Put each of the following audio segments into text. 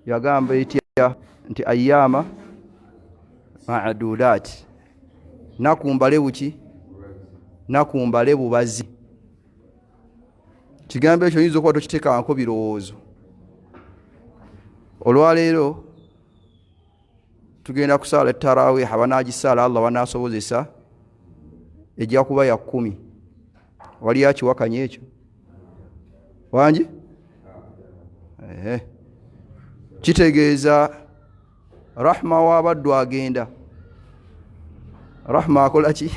Yagamba etya nti ayama madudat, naku mbale buki, naku mbale bubazi. Kigambo ekyo oyinza okuba tokitekanko birowoozo. Olwaleero tugenda kusaala etarawiha, abanagisaala Allah banasobozesa, ejja kuba ya 10. Wali akiwakanya ekyo wangi? Kitegeeza rahma w'abaddu agenda rahma akola ki?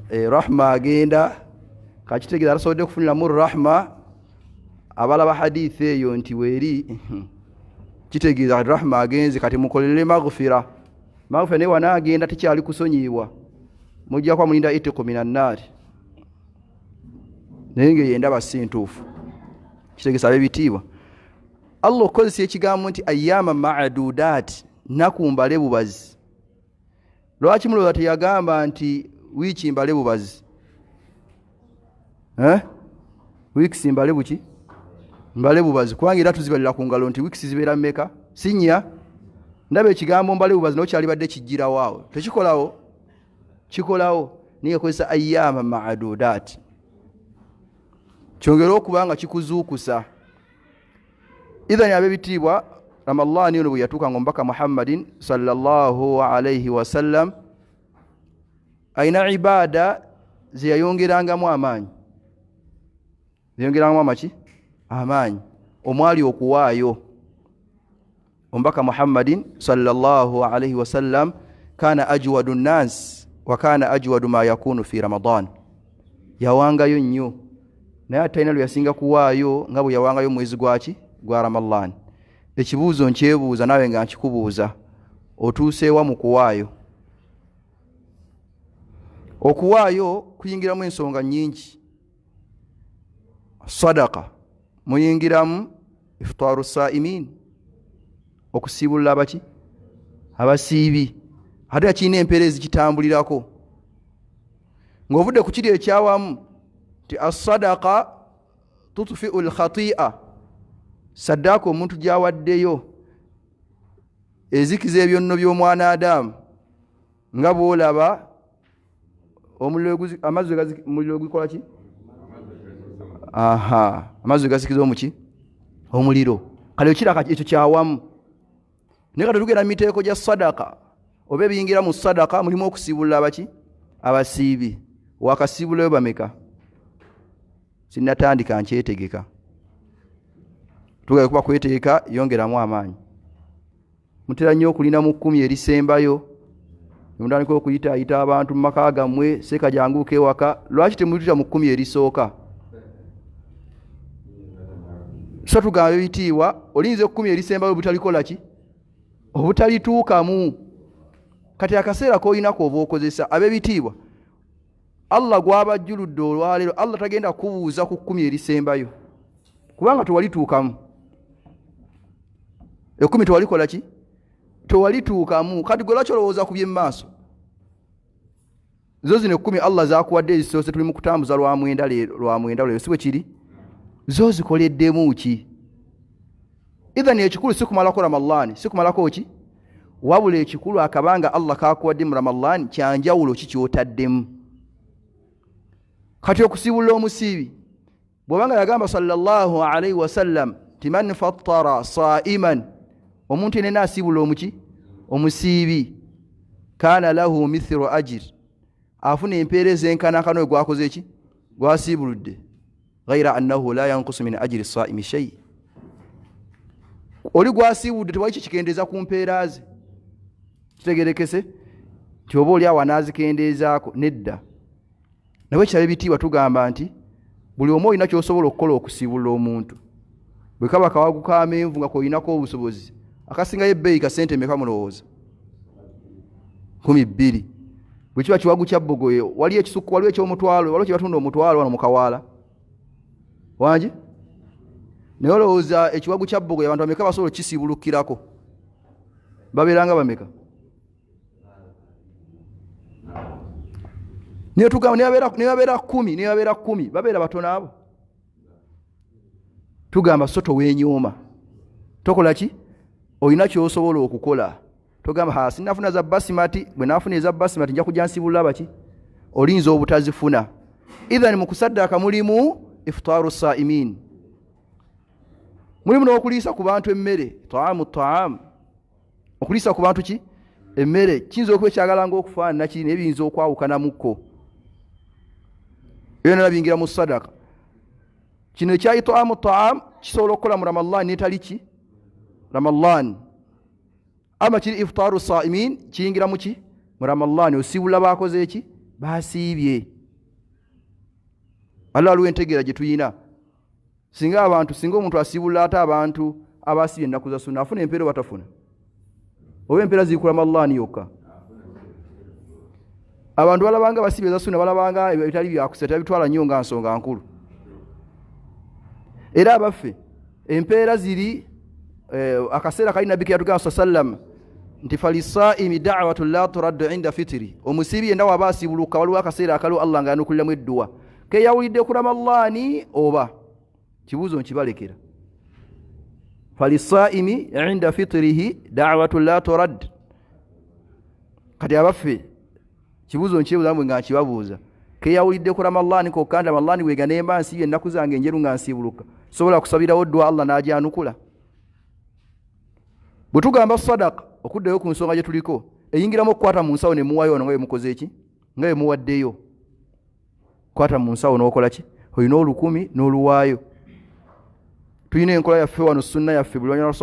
Rahma agenda, kakitegeeza atasobodde kufuniramu rahma. Abalaba hadithi eyo nti weeri, kitegeeza kati rahma agenze, kati mukolere maghfira. Maghfira naye wanaagenda tekyali kusonyiibwa, mujja kuba mulinda itiku minannaari, naye ngaeyo endaba si ntuufu. Kitegeeza ab'ebitiibwa, Allah okukozesa ekigambo nti ayama madudat, naku mbale bubazi, lwaki mulowooza teyagamba nti wiiki mbale bubazi? Wiikisi mbale buki? Mbale bubazi, kubanga era tuzibalira ku ngalo nti wiikisi zibeera mmeka? Si nnya? Ndaba ekigambo mbale bubazi nayo kyalibadde kijjirawo awo, tekikolawo? Kikolawo, naye ekozesa ayama madudat, kyongere okuba nga kikuzuukusa. Idhani ab'ebitiibwa, Ramadani ono bwe yatuuka nga omubaka Muhammadin sallallahu alaihi wasallam alina ibaada zeyayongerangamu amaanyi, zeyongerangamu amaki amaanyi, omwali okuwaayo. Omubaka Muhammadin sallallahu alaihi wasallam kana ajwadu nnas wa kana ajwadu ma yakunu fi Ramadan, yawangayo nnyo, naye ate talina lwe yasinga kuwaayo nga bwe yawangayo omwezi gwaki? Gwa Ramadan. Ekibuuzo nkyebuuza naawe nga nkikubuuza, otuuseewa mu kuwaayo? Okuwaayo kuyingiramu ensonga nnyingi. Sadaka muyingiramu iftaru saimin, okusiibulula abaki? Abasiibi. Ate kirina empeera ezikitambulirako ng'ovudde ku kiri ekyawamu nti assadaka tutfiu lkhati'a, saddaaka omuntu gy'awaddeyo ezikiza ebyonno by'omwana Adamu, nga bw'olaba amazzi omuliro gikola ki? Aha, amazzi gasikiza omuki? Omuliro. Kale ekiraka ekyo kyawamu, naye kati tugenda mu miteeko gya sadaka oba ebiyingira mu sadaka, mulimu okusiibulula abaki? Abasiibi. Wakasiibulayo bameka? Sinnatandika, nkyetegeka. Tugenda kuba kweteeka, yongeramu amaanyi. Mutera nnyo okulina mu 10 erisembayo nemutandika okuyitaayita abantu mu maka gammwe, seeka janguuka ewaka. Lwaki temuyitira mu 10 erisooka? So tugamba ebitiibwa, olinza 10 erisembayo obutalikola ki? Obutalituukamu. Kati akaseera koolina kooba okozesa. Ab'ebitiibwa, Allah gw'abajjuludde olwaleero, Allah tagenda kubuuza ku 10 erisembayo, kubanga tewalituukamu. 10 tewalikola ki? Tewalituukamu. Kati gwe lwaki olowooza ku byemmaaso? Zo zino 10 Allah zakuwadde ezisoose, tuli mu kutambuza lwa mwenda leero, lwa mwenda leero, si bwe kiri? Zo zikoleddemu ki? Idhani ekikulu si kumalako Ramadhaani, si kumalako ki, wabula ekikulu akabanga Allah kakuwadde mu Ramadhaani kyanjawulo ki kyotaddemu. Kati okusiibulula omusiibi, bw'obanga yagamba sallallahu alaihi wasallam ti man fattara saiman, omuntu yenena asiibula omuki? Omusiibi, kana lahu mithlu ajir, afuna empeera ezenkanankana oyo gwakoze ki? Gwasiibuludde, ghaira annahu la yankusu min ajiri saimi shei. Oli gwasiibudde tewali kyekikendeeza ku mpeera ze. Kitegerekese nti oba oli awo anaazikendeezaako? Nedda. Nawe ekirala ebitiibwa, tugamba nti buli omu olina kyosobola okukola okusiibulula omuntu. Bwe kaba kawagu k'amenvu nga kolinako obusobozi, akasingayo ebbeeyi ka sente meka mulowooza? 12,000. Bwe kiba kiwagu kya bbogoye, waliyo ekisukku, waliwo eky'omutwalo, waliwo kyebatunda 500 wano mu kawaala wangi. Naye olowooza ekiwagu kya bbogoye abantu bameka basobola okukisiibulukirako? Babeera nga bameka? Naye tugamba nebabeera 10, nebabeera 10, babeera batono abo. Tugamba so towenyooma, Tokola ki? Olina ky'osobola okukola. Togamba ha sinafuna za basimati, bwe naafuna eza basimati nja kujja nsibulula baki. Olinza obutazifuna. Idhan mu kusaddaaka mulimu iftaaru saimin, mulimu n'okuliisa ku bantu emmere, taamu taamu, okuliisa ku bantu ki emmere. Kiyinza okuba ekyagala ng'okufaanana kiri, naye biyinza okwawukanamukko. Ebyo nala biyingira mu sadaka. Kino ekya itaamu taamu kisobola okukola mu Ramadan netali ki Ramadan. Ama kiri iftaaru saimin kiyingira mu ki mu Ramadan, osiibula bakoze eki basiibye. Allah aliwo entegeera gye tuyina. Singa abantu, singa omuntu asiibula ate abantu abasiibye ennaku za sunna afuna empeera oba tafuna? Oba empeera ziri ku Ramadan yokka? Abantu balabanga basiibye za sunna, balabanga ebitali byakusa, tebabitwala nnyo nga nsonga nkulu. Era abaffe empeera ziri akaseera kali nabbi ke yatugamba sa sallam nti falisaimi dawatu la turaddu inda fitiri, omusiibi yenna waba asiibuluka waliwo akaseera akaliwo Allah nga yanukuliramu edduwa. Keyawulidde ku Ramadaani oba kibuuzo nkibalekera. Falisaimi inda fitirihi dawatu la turad. Kati abaffe kibuuzo nkyebuuza mwe nga nkibabuuza, keyawulidde ku Ramadaani kokka nti Ramadaani wega nemba nsiibye ennaku zange enjeru nga nsiibuluka, sobola kusabirawo ddwa Allah n'agyanukula? Bwe tugamba sadaka, okuddayo ku nsonga gye tuliko, eyingiramu okukwata mu nsawo ne muwayo wano nga bwe mukoze eki, nga bwe muwaddeyo. Kwata mu nsawo n'okola ki, olina 1000 n'oluwaayo. Tulina enkola yaffe wano, sunna yaffe, buli lwanyala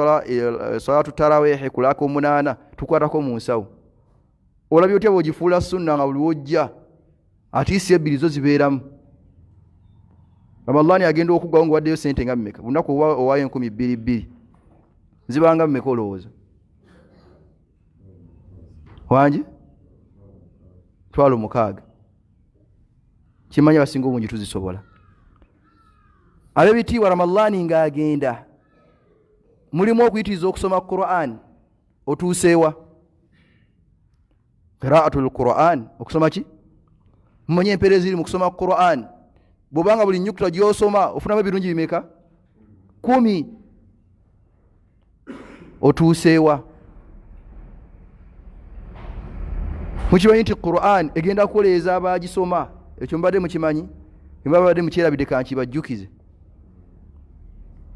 salatu tarawehe kulaka 8 tukwatako mu nsawo. Olabye otya bw'ogifuula sunna nga buli wojja atiisi ebbiri zo zibeeramu? Ramadhani agenda okuggwawo ng'owaddeyo ssente nga mmeka? Lunaku owaayo 2000 zibanga mmeka olowooza? Wangi 60. Kimanyi abasinga obungi tuzisobola. Ab'ebitiibwa, Ramadhani ng'agenda mulimu okuyitiriza okusoma Quran. Otuuseewa qiraatul Quran, okusoma ki? Mumanye empeera eziri mu kusoma Quran. Bw'obanga buli nnyukuta gy'osoma ofunamu ebirungi bimeka? 10. Otuuseewa? Mukimanyi nti Quran egenda kukoleeza abagisoma? Ekyo mubadde mukimanyi? Babadde mukyerabidde, kankibajjukize.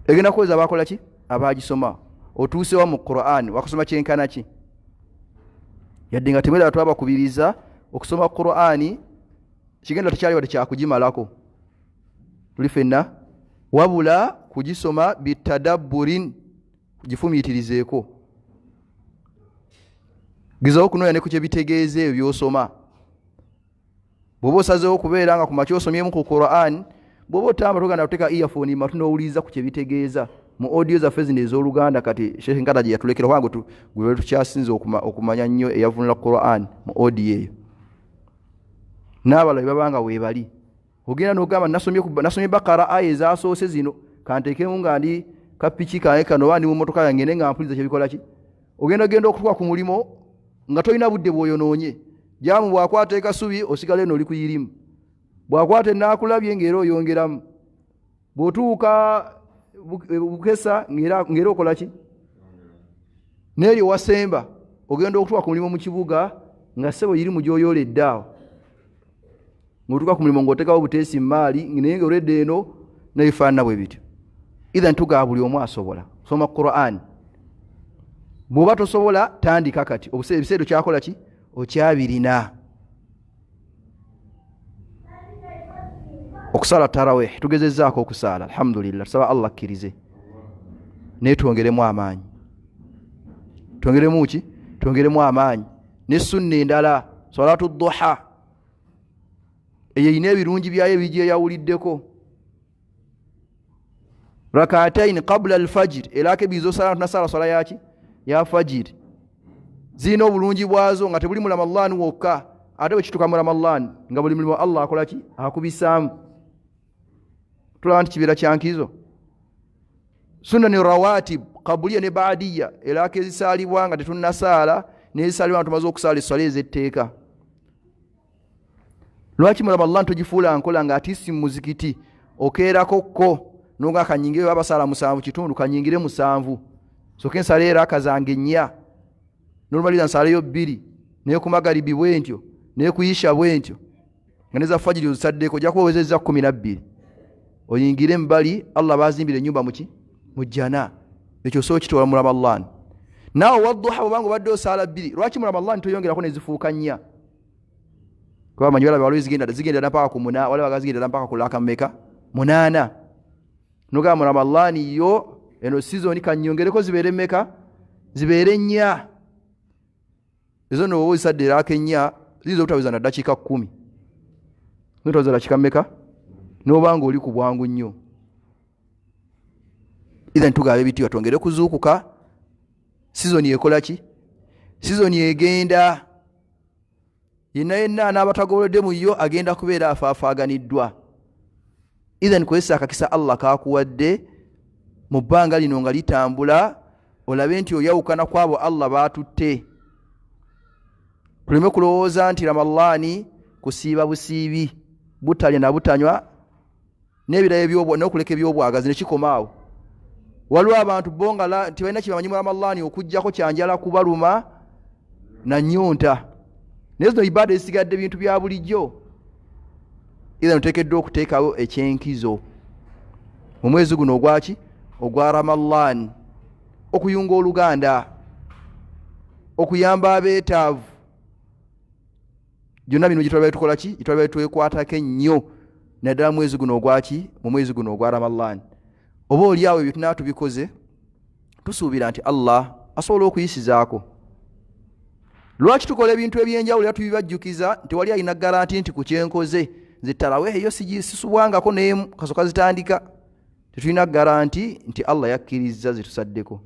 Egenda kukoleeza abakola ki? Abagisoma. Otuusewa mu Quran? Wakusoma kyenkana ki? Yadde nga temweraba, twabakubiriza okusoma Qurani, kigenda tekyali wadde kyakugimalako tuli fenna, wabula kugisoma bitadabburin, gifumiitirizeeko, gezaho okunoonya ne ku kyebitegeeza ebyo by'osoma. Bw'oba osazeewo okubeera nga ku makya osomyemu ku Quran, bw'oba otamba togenda kuteeka earphone matu n'owuliriza ku kyebitegeeza mu audio zaffe zino ez'Oluganda. Kati Sheikh Nkata gye yatulekera, kubanga gwe tukyasinze okumanya nnyo eyavunula Quran mu audio eyo, n'abalala bwe babanga weebali, ogenda n'ogamba nasomye Bakara aya ezasoose zino, kanteekemu nga ndi kapiki kange kano oba ndi mu motoka yange ne nga mpuliza kyebikola ki. Ogenda genda okutuuka ku mulimo nga tolina budde bw'oyonoonye. Jamu bw'akwata ekasubi osigala eno oli kuyirimu, bw'akwata enaakulabye ng'era oyongeramu, bw'otuuka bukesa ng'era okola ki n'eryo wasemba. Ogenda okutuuka ku mulimu mu kibuga nga ssebo yirimu gy'oyooledde awo, ng'otuuka ku mulimu ng'oteekawo buteesi maali, naye ng'olwedde eno nebifaanana bwe bityo. Ithan tugaba buli omu asobola soma Quran. Bw'oba tosobola, tandika kati, ebiseera okyakola ki okyabirina. Okusaala tarawih tugezezzaako okusaala, alhamdulillah, tusaba Allah akkirize, naye twongeremu amaanyi, twongeremu ki, twongeremu amaanyi. Ne sunna endala, salatu duha, eyo erina ebirungi byayo ebigyeyawuliddeko, rakataini qabula alfajiri, erako ebiri zosala tunasala swala yaki ya fajiri, zirina obulungi bwazo nga tebuli mu Ramadhan wokka. Ate bwe kituuka mu Ramadhan nga buli mulimu Allah akola ki akubisaamu, tulaba nti kibeera kyankizo. Sunani rawatib kabuliya ne baadiya, erako ezisaalibwa nga tetunnasaala n'ezisaalibwa nga tumaze okusaala esswala ez'etteeka. Lwaki mu Ramadhan togifuula nkola nga atisi mu muzikiti okeerako ko nonga kanyingire, babasaala 7:15, kanyingire 7. Soke nsale eraka zange 4, nolumaliriza nsaleyo 2, naye ku magaribi bwe ntyo, naye ku isha bwe ntyo, nga neza fajiri ozisaddeko, ojja kuba owezezza 12. Oyingire mbali, Allah bazimbira ennyumba muki? Mu jjana. Ekyo osobola okitwala mu Ramadan. Naawe wadduha bw'obanga obadde osaala 2, lwaki mu Ramadan toyongerako ne zifuuka 4? Kuba amanyi walaba waliwo zigenda mpaka ku muna, waliwo aga zigenda mpaka ku laka mmeka? 8. Nogamba mu Ramadan yo eno season kannyongereko zibeere mmeka? Zibeere 4. Ezo nno bw'oba ozisadde eraaka 4, ziyinza obutaweza na ddakiika 10. Ziyinza obutaweza ddakiika mmeka? N'oba ng'oli ku bwangu nnyo. Either ntugaba ebitiibwa twongere kuzuukuka. Season ekola ki? Season egenda. Yenna yenna anaaba tagoberedde mu yo agenda kubeera afaafaaganiddwa. Either nkozesa akakisa Allah k'akuwadde mu bbanga lino nga litambula, olabe nti oyawukana ku abo Allah baatutte. Tuleme kulowooza nti Ramadhaani kusiiba busiibi, butalya na butanywa, n'ebirala n'okuleka ebyobwagazi ne kikoma awo. Waliwo abantu bo nga tebalina kye bamanyi mu Ramadhaani okuggyako kyanjala kubaluma na nnyonta. Naye zino ibaada ezisigadde bintu bya bulijjo. Either oteekeddwa okuteekawo ekyenkizo mu mwezi guno ogwaki? Ogwa Ramadhaan, okuyunga oluganda, okuyamba abeetaavu. Byonna bino gye twali tukola ki? Gye twali twekwatako ennyo naddala mu mwezi guno ogwaki? Mu mwezi guno ogwa Ramadhaan. Oba oli awo ebyo tunaba tubikoze, tusuubira nti Allah asobola okuyisizaako. Lwaki tukola ebintu ebyenjawulo era tubibajjukiza nti wali alina garanti nti ku kyenkoze nze tarawehe yo sisubwangako n'emu kasooka zitandika. Tetulina garanti nti Allah yakkiriza zitusaddeko.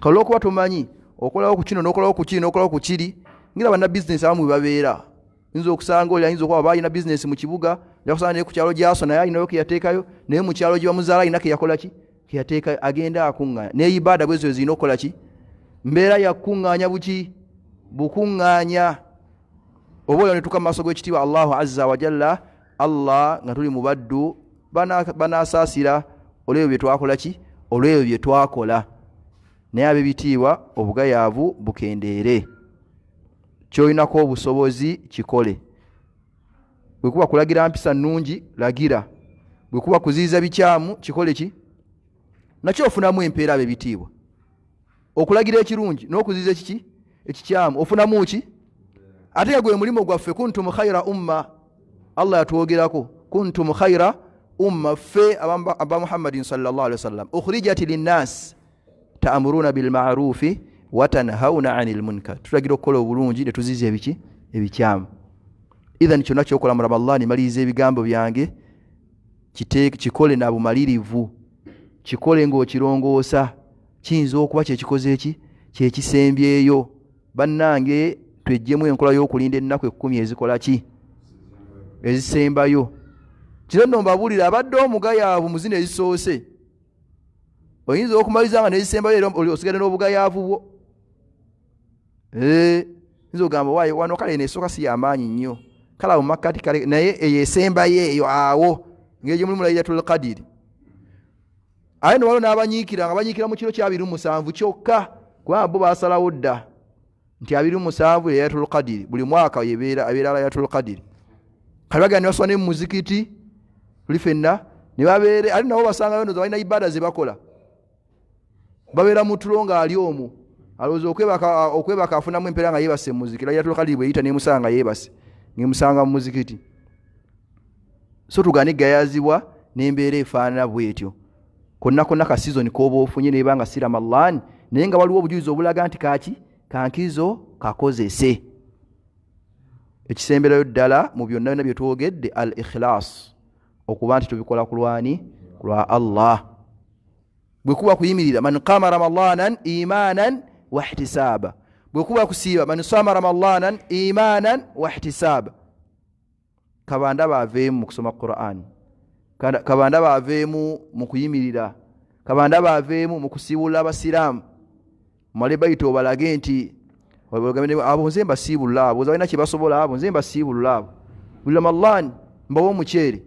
Kale olw'okuba tumanyi okolawo ku kino n'okolawo ku kiri n'okolawo ku kiri, ngira banna bizinesi abamu bwe babeera. Oyinza okusanga oli ayinza okuba alina bizinesi mu kibuga, ojja kusanga naye ku kyalo gy'asoma naye alinayo ke yateekayo, naye mu kyalo gye bamuzaala alina ke yakola ki? Ke yateekayo, agenda akuŋŋaanya. Ne ibaada bwe zityo zirina okukola ki? Mbeera ya kukuŋŋaanya buki? Bukuŋŋaanya. Oba olwo ne tutuuka mu maaso g'ekitiibwa Allahu azza wa jalla, Allah nga tuli mu baddu banaasaasira olw'ebyo bye twakola ki? Olw'ebyo bye twakola. Naye ab'ebitiibwa obugayaavu bukendeere. Ky'olinako obusobozi kikole. Bwe kuba kulagira mpisa nnungi, lagira. Bwe kuba kuziyiza bikyamu, kikole ki? Nakyo ofunamu empeera ab'ebitiibwa. Okulagira ekirungi n'okuziyiza ekiki? Ekikyamu. Ofunamu ki? Ate nga gwe mulimu gwaffe, kuntum khaira umma. Allah yatwogerako, kuntum khaira umma, ffe aba Muhammadin sallallahu alaihi wasallam, ukhrijat linnas ta'muruna bil ma'rufi wa tanhauna 'anil munkar. Tulagira okukola obulungi ne tuziyiza ebiki? Ebikyamu. Idhan kyonna ky'okola mu Ramadhani, maliriza ebigambo byange, kikole na bumalirivu, kikole ng'okirongoosa. Kiyinza okuba kyekikoze eki? Kyekisembyeyo. Bannange tweggyemu enkola y'okulinda ennaku 10 ezikola ki? Ezisembayo. Kino nno mbabuulira, abadde omugayaavu mu zino ezisoose, oyinza okumaliriza nga n'ezisembayo era osigale n'obugayaavu bwo. Oyinza okugamba waayo wano kale eno esooka si y'amaanyi nnyo, kale awo mu makkati kale, naye eyo esembayo eyo awo ng'egyo mulimu Lailatul Qadiri. Aye nno waliwo n'abanyiikira nga banyiikira mu kiro kya 27 kyokka, kubanga bo baasalawo dda nti 27 ye Lailatul Qadiri, buli mwaka ebeera Lailatul Qadiri. Kale bagenda ne basula ne mu muzikiti tuli ffenna ne babeere, ate nabo basangayo ndowooza balina ibaada ze bakola, babeera mu tulo ng'ali omwo alowooza okwebaka afunamu empeera nga yeebase mu muzikiti. Lailatul Qadiri bw'eyita n'emusanga nga yeebase, ng'emusanga mu muzikiti. So tugaane gayazibwa n'embeera efaanana bw'etyo. Konna konna ka season k'oba ofunye n'eba nga si Ramadhan, naye nga waliwo obujulizi obulaga nti kaki kankizo kakozese. Ekisemberayo ddala mu byonna byonna bye twogedde, al-ikhlas, okuba nti tubikola ku lwani? Ku lwa Allah. Bwe kuba kuyimirira, man qama ramadanan imanan wa ihtisaba. Bwe kuba kusiiba, man sama ramadanan imanan wa ihtisaba. Kabanda baaveemu mu kusoma Qur'an, kabanda baaveemu mu kuyimirira, kabanda baaveemu mu kusiibulula abasiraamu. Male bayita obalage nti abo nze mbasiibulula, abo balina kye basobola, abo nze mbasiibulula, abo buli Ramadhan mbawa omuceere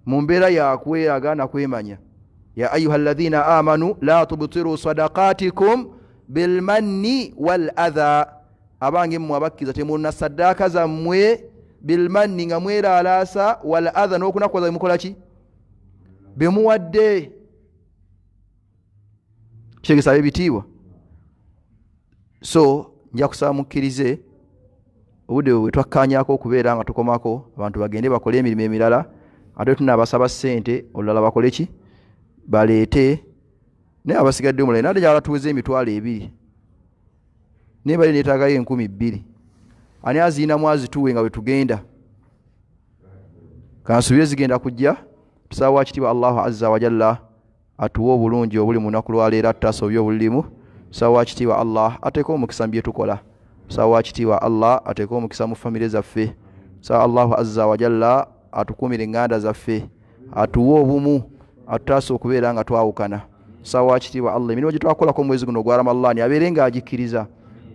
mu mbeera yakweraga na kwemanya. Ya ayuha alladhina amanu la tubtiru sadaqatikum bilmanni wal adha, abange mmwe abakkiriza temwonna saddaaka zammwe bilmanni nga mweraalaasa, wal adha n'okunakuwaza bemukola ki bemuwadde. Kitegeeza ab'ebitiibwa. So nja kusaba mukkirize obudde bwe twakkaanyaako okubeera nga tukomako, abantu bagende bakole emirimu emirala, ate tunaabasaba ssente olulala bakole ki baleete, naye abasigadde omulala nate gyala tuweze 20,000 naye bali neetaagayo 2,000. Ani aziinamu azituwe nga bwe tugenda? Kansuubire zigenda kujja. Tusaba wakitiibwa Allahu azza wa jalla atuwe obulungi obuli mu lunaku lwaleero, atutaasa obubi obulimu. Tusaba wakitiibwa Allah ateeke omukisa mu bye tukola. Tusaba wakitiibwa Allah ateeke omukisa mu famire zaffe. Tusaba Allahu azza wa jalla atukuumire eŋŋanda zaffe, atuwe obumu, atutaase okubeera nga twawukana. Tusaba wakitiibwa Allah emirimu gye twakolako mu mwezi guno ogwa Ramadhaani abeere ng'agikkiriza,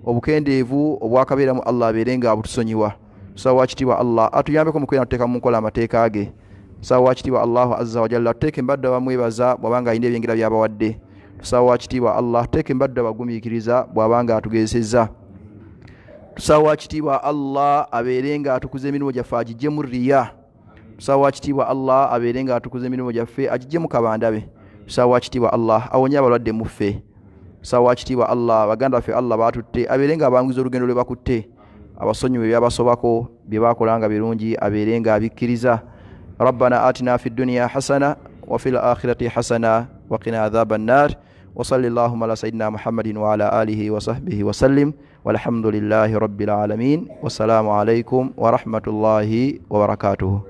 obukendeevu obwakabeeramu Allah abeere ng'abutusonyiwa. Tusaba wakitiibwa Allah atuyambeko mu kubeera tuteeka mu nkola amateeka ge. Tusaba wakitiibwa Allahu azza wa jalla tuteeke embadde abamwebaza bw'abanga alina ebyengera by'abawadde. Tusaba wakitiibwa Allah tuteeke embadde abagumiikiriza bw'abanga atugezesezza. Tusaba wakitiibwa Allah abeere nga atukuza emirimu gyaffe agiggyemu riya. Tusaba wakitiibwa Allah abeere nga atukuza emirimu gyaffe agiggyemu kabandabe. Tusaba wakitiibwa Allah awonye abalwadde mu ffe. Tusaba wakitiibwa Allah baganda baffe Allah baatutte abeere nga abanguza olugendo lwe bakutte, abasonyiwe ebyabasobako bye bakola nga birungi abeere nga abikkiriza. Rabbana atina fi dunya hasana wa fil akhirati hasana wa qina adhaban nar wa salli allahumma ala sayyidina Muhammadin wa ala alihi wa sahbihi wa sallim walhamdulillahi rabbil alamin. Wassalamu alaikum wa rahmatullahi wa barakatuh.